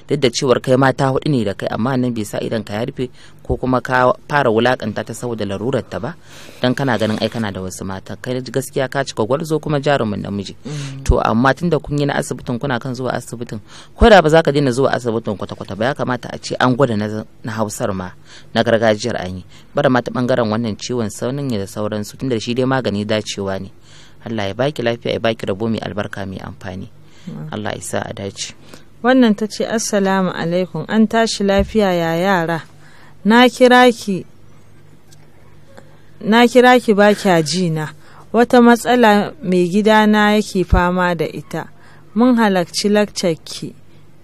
Duk da cewar kai mata hudu ne da kai, amma nan bai sa idan ka ya rufe ko kuma ka fara wulakanta ta saboda larurar ta ba, dan kana ganin ai kana da wasu mata. Kai gaskiya ka cika gwarzo kuma jarumin namiji. To amma tunda kun yi na asibitin, kuna kan zuwa asibitin, ko da ba za ka daina zuwa asibitin kwata-kwata ba, ya kamata a ce an gwada na Hausar ma, na gargajiyar an yi bara ma ta bangaren wannan ciwon saunin da sauransu, tunda shi dai magani dacewa ne. Allah ya baki lafiya, ya baki rabo mai albarka mai amfani. Allah ya sa a dace. Wannan ta ce, "Assalamu alaikum, an tashi lafiya, ya yara? Na kira ki, na kira ki ba kya ji na. Wata matsala mai gidana yake fama da ita. Mun halarci ki,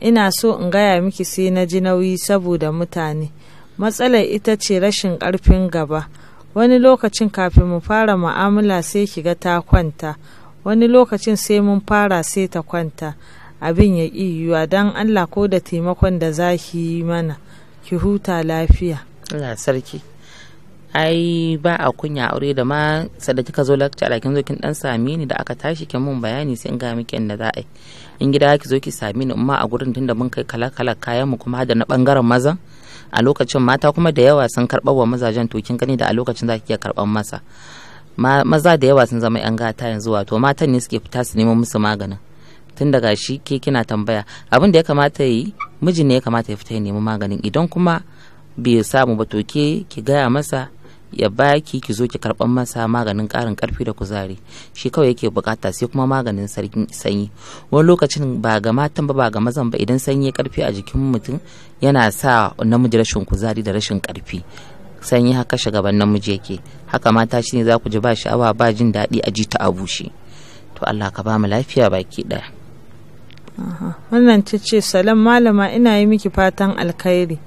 ina so in gaya miki sai na ji nauyi saboda mutane. Matsalar ita ce rashin ƙarfin gaba. Wani lokacin kafin mu fara mu'amala sai ki ga ta kwanta, wani lokacin sai mun fara sai ta kwanta, abin ya ƙi yiwuwa. Don Allah ko da taimakon da za ki yi mana, ki huta lafiya." Allah sarki, ai ba a kunya aure. Da ma sadda kika zo lecture, kin zo kin dan same ni, da aka tashi kin mun bayani, sai in ga miki inda za a yi. In gida ki zo ki same ni, amma a gurin tunda mun kai kala kala kayan mu kuma da na bangaren mazan a lokacin, mata kuma da yawa sun karɓar wa mazajen. To kin gani, da a lokacin za ki iya karɓar masa. Maza da yawa sun zama yan gata yanzu, wato matan ne suke fita su nemo musu maganin. Tun daga shi ke kina tambaya, abin da ya kamata yi, mijin ne ya kamata ya fita ya nemi maganin. Idan kuma bai samu ba, to ke ki gaya masa ya baki, ki zo ki karban masa maganin karin karfi da kuzari. Shi kawai yake bukata, sai kuma maganin sanyi. Wani lokacin ba ga matan ba, ba ga mazan ba, idan sanyi ya karfi a jikin mutum yana sa namiji rashin kuzari da rashin karfi. Sanyi haka gaban namiji yake, haka mata shine za ku ji ba sha'awa, ba jin daɗi, a ji ta a bushe. To Allah ka ba mu lafiya baki ɗaya. Wannan ta ce, "Salam malama, ina yi miki fatan alkhairi.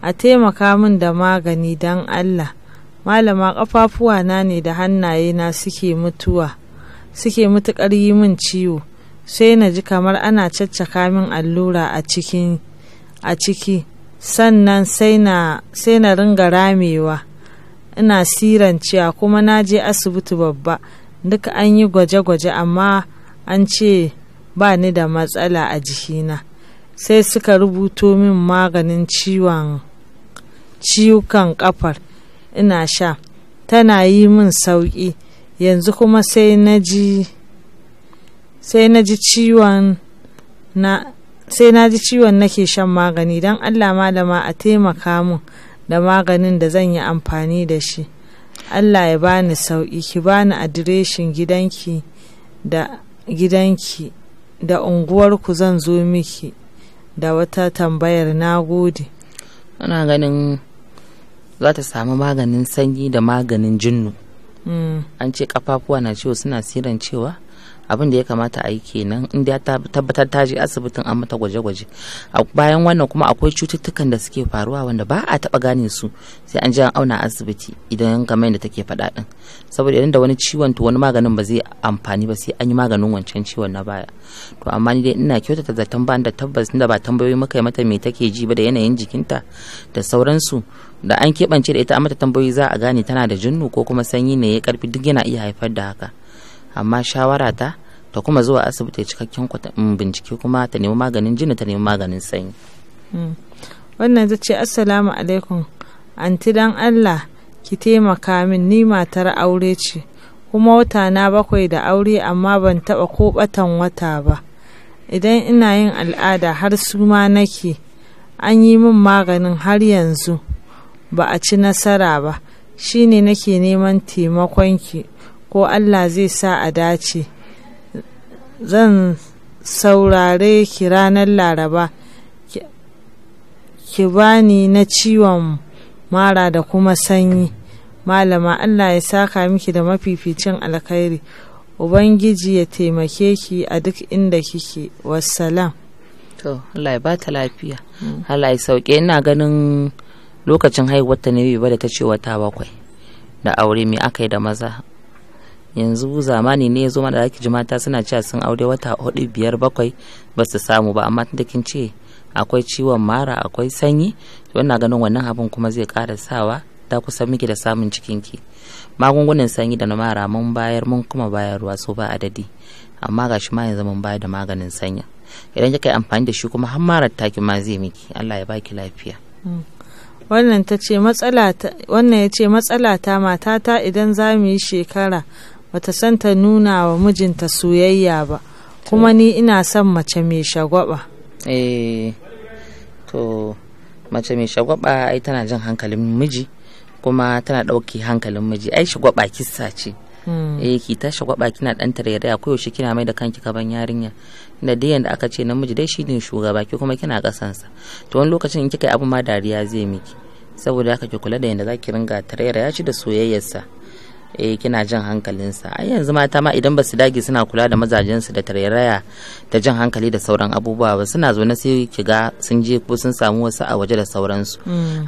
A taimaka min da magani don Allah malama. Ƙafafuwa na ne da hannaye na suke mutuwa, suke matuƙar yi min ciwo, sai na ji kamar ana caccaka min allura a ciki, sannan sai na ringa ramewa, ina siranciya. Kuma na je asibiti babba, duka an yi gwaje-gwaje, amma an ce ba ni da matsala a jikina. Sai suka rubuto min maganin ciwon ciwukan kafar, ina sha, tana yi min sauƙi. Yanzu kuma sai na ji ciwon nake shan magani. Don Allah malama, a taimaka min da maganin da zan yi amfani da shi. Allah ya bani sauƙi. Ki bani adireshin gidanki da unguwarku, zan zo miki da wata tambayar. Na gode." Ana ganin za ta samu maganin sanyi da maganin jinnu. An ce kafafuwa na ciwo, suna siran cewa. Abin da ya kamata a yi kenan, inda ya tabbatar ta je asibitin an mata gwaje-gwaje. Bayan wannan kuma akwai cututtukan da suke faruwa wanda ba a taba gane su sai an je an auna asibiti, idan kamar yadda take faɗa din. Saboda idan da wani ciwon, to wani maganin ba zai amfani ba sai an yi maganin wancan ciwon na baya. To amma ni dai ina kyautata zaton, ba da tabbas tunda ba tambayoyi muka yi mata me take ji ba da yanayin jikinta da sauransu, da an keɓance da ita an mata tambayoyi za a gane tana da jinnu ko kuma sanyi ne ya karfi. Duk yana iya haifar da haka. Amma shawara ta, ta kuma zuwa asibiti cikakken bincike, kuma ta nemi maganin jinnu, ta nemi maganin sanyi. Wannan ta ce, "Assalamu alaikum anti, dan Allah ki taimaka min. Ni matar aure ce, kuma wata na 7 da aure, amma ban taba ko batan wata ba. Idan ina yin al'ada har suma nake. An yi min maganin, har yanzu ba a ci nasara ba. Shine nake neman taimakonki, ko Allah zai sa a dace. Zan saurare ki ranar Laraba. Ki bani na ciwon mara da kuma sanyi malama. Allah ya saka miki da mafificin alkhairi. Ubangiji ya taimake ki a duk inda kike. Wassalam." To Allah ya bata lafiya, Allah ya sauke. Ina ganin lokacin haihuwar ta ne ba da ta ce wata 7 da aure. Me aka yi da maza? Yanzu zamani ne ya zo mana da zaki ji mata suna cewa sun aure wata 4, 5, 7 ba su samu ba. Amma tunda kin ce akwai ciwon mara, akwai sanyi, to ina ganin wannan abin kuma zai ƙara sawa ta kusa miki da samun cikinki. Magungunan sanyi da na mara mun bayar, mun kuma bayarwa so ba adadi, amma gashi ma yanzu mun bayar da maganin sanyi. Idan kika yi amfani da shi kuma har marar taki ma zai miki. Allah ya baki lafiya. Wannan ta ce wannan ya ce matsala ta matata idan za mu yi shekara bata san ta nuna wa mijinta soyayya ba, kuma ni ina son mace mai shagwaba. Eh, to mace mai shagwaba ai tana jin hankalin miji kuma tana ɗauke hankalin miji. Ai shagwaba kissa ce. Eh, ki ta shagwaba kina dan tarairaya koyaushe, kina mai da kanki kaban yarinya. Da dai yanda aka ce namiji dai shine shugaba, ki kuma kina kasansa. To wani lokacin in kika yi abu ma dariya zai miki. Saboda haka ki kula da yanda zaki ringa tarairaya shi da soyayyarsa. Eh, kina jan hankalinsa. Ai yanzu mata ma idan ba su dage suna kula da mazajensu da tarairaya da jan hankali da sauran abubuwa ba, suna zaune sai ki ga sun je ko sun samu wasu a waje da sauransu.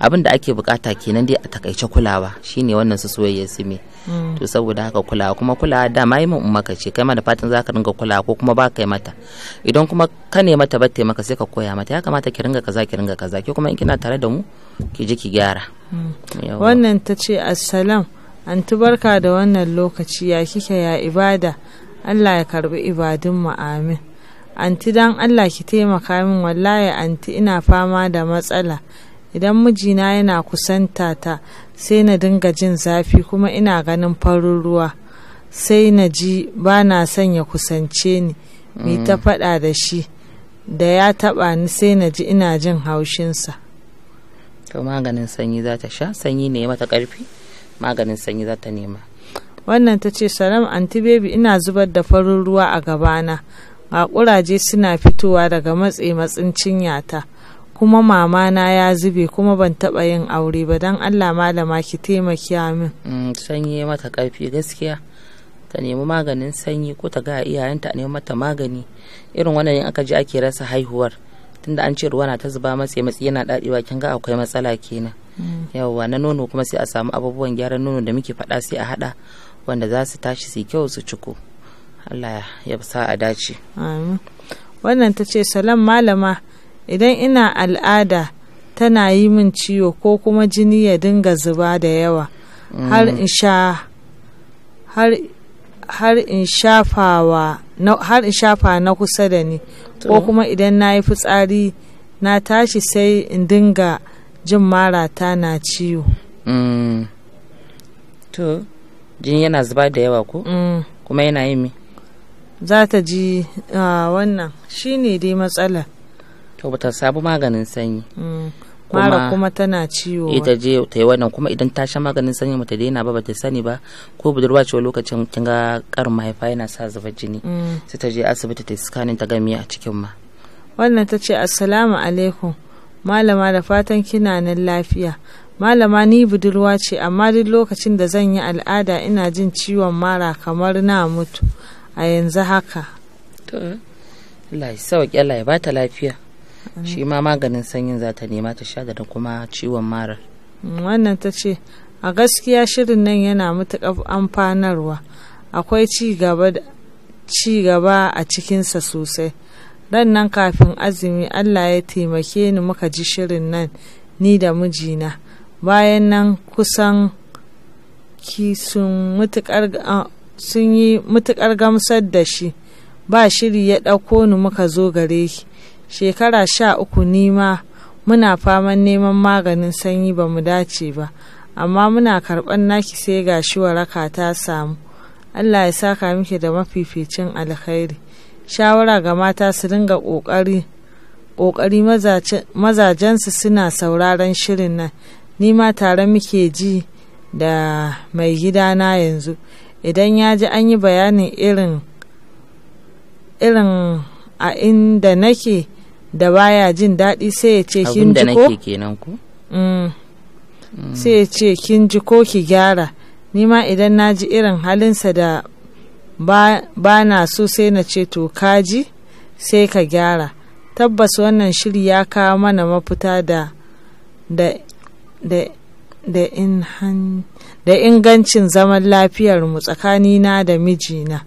Abin da ake bukata kenan dai a takaice kulawa shine wannan su soyayya su me. To saboda haka kulawa, kuma kulawa dama yi min ummaka ce, kai ma da fatan zaka ringa kulawa ko kuma ba kai mata. Idan kuma ka ne mata ba taimaka sai ka koya mata, ya kamata ki ringa kaza, ki ringa kaza. Ki kuma in kina tare da mu ki je ki gyara. Wannan ta ce assalam anti, barka da wannan lokaci, ya kike, ya ibada? Allah ya karbi ibadun mu, amin. Anti, dan Allah ki taimaka min, wallahi anti ina fama da matsala. Idan mijina yana kusanta ta sai na dinga jin zafi, kuma ina ganin farin ruwa, sai na ji ba na son ya kusance ni. Mi ta faɗa da shi, da ya taɓa ni sai na ji ina jin haushinsa. To maganin sanyi za ta sha, sanyi ne mata ƙarfi, maganin sanyi za ta nema. Wannan ta ce salam anti baby, ina zubar da farin ruwa a gabana, ga kuraje suna fitowa daga matse matsin cinyata, kuma mamana ya zube, kuma ban taba yin aure ba. Don Allah malama ki taimaka min. Sanyi mata karfi gaskiya, ta nemi maganin sanyi ko ta ga iyayenta a nemi mata magani. Irin wannan in aka je ake rasa haihuwar, tunda an ce ruwa na ta zuba matse matsi yana dadewa, kin ga akwai matsala kenan. Yawwa, na nono kuma sai a samu abubuwan gyaran nono da muke faɗa, sai a haɗa wanda za su tashi su kyau su ciko. Allah ya sa a dace. Amin. Wannan ta ce salam malama, idan ina al'ada tana yi min ciwo ko kuma jini ya dinga zuba da yawa, har in sha har in shafa na kusa da ni, ko kuma idan na yi fitsari na tashi sai in dinga jin marata na ciwo. To jini yana zuba da yawa ko? Kuma yana yin me? Za ta ji wannan shine dai matsala. To bata samu maganin sanyi. Mara kuma tana ciwo. Ita je ta yi wannan, kuma idan ta sha maganin sanyi bata daina ba, bata sani ba ko budurwa ce, lokacin kin ga karin mahaifa yana sa zubar jini. Sai ta je asibiti ta scanning ta ga me a cikin ma. Wannan ta ce assalamu alaikum malama, da fatan kina nan lafiya. Malama, ni budurwa ce, amma duk lokacin da zan yi al'ada ina jin ciwon mara kamar na mutu a yanzu haka. To Allah ya sauke, Allah ya bata lafiya. Shi ma maganin sanyin za ta nema ta sha da kuma ciwon mara. Wannan ta ce a gaskiya shirin nan yana matuƙar amfanarwa, akwai ci gaba a cikinsa sosai. Ran nan kafin azumi Allah ya taimake ni muka ji shirin nan ni da mijina. Bayan nan kusan ki sun yi matuƙar gamsar da shi, ba shiri ya ɗauko ni muka zo gare ki. Shekara 13 ni ma muna faman neman maganin sanyi ba mu dace ba, amma muna karɓar naki sai ga shi waraka ta samu. Allah ya saka miki da mafificin alkhairi. Shawara ga mata su dinga ƙoƙari mazajensu suna sauraron shirin nan. Ni ma tare muke ji da mai gidana yanzu. Idan ya ji an yi bayanin irin a inda nake da baya jin daɗi sai ya ce kin ji ko? Sai ya ce kin ji ko ki gyara. Ni ma idan na ji irin halinsa da ba na so sai na ce to kaji sai ka gyara. Tabbas wannan shiri ya kawo mana mafita da ingancin zaman lafiyarmu tsakanina da mijina.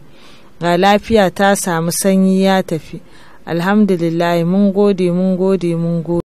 Ga lafiya ta samu, sanyi ya tafi. Alhamdulillah, mun gode, mun gode, mun gode.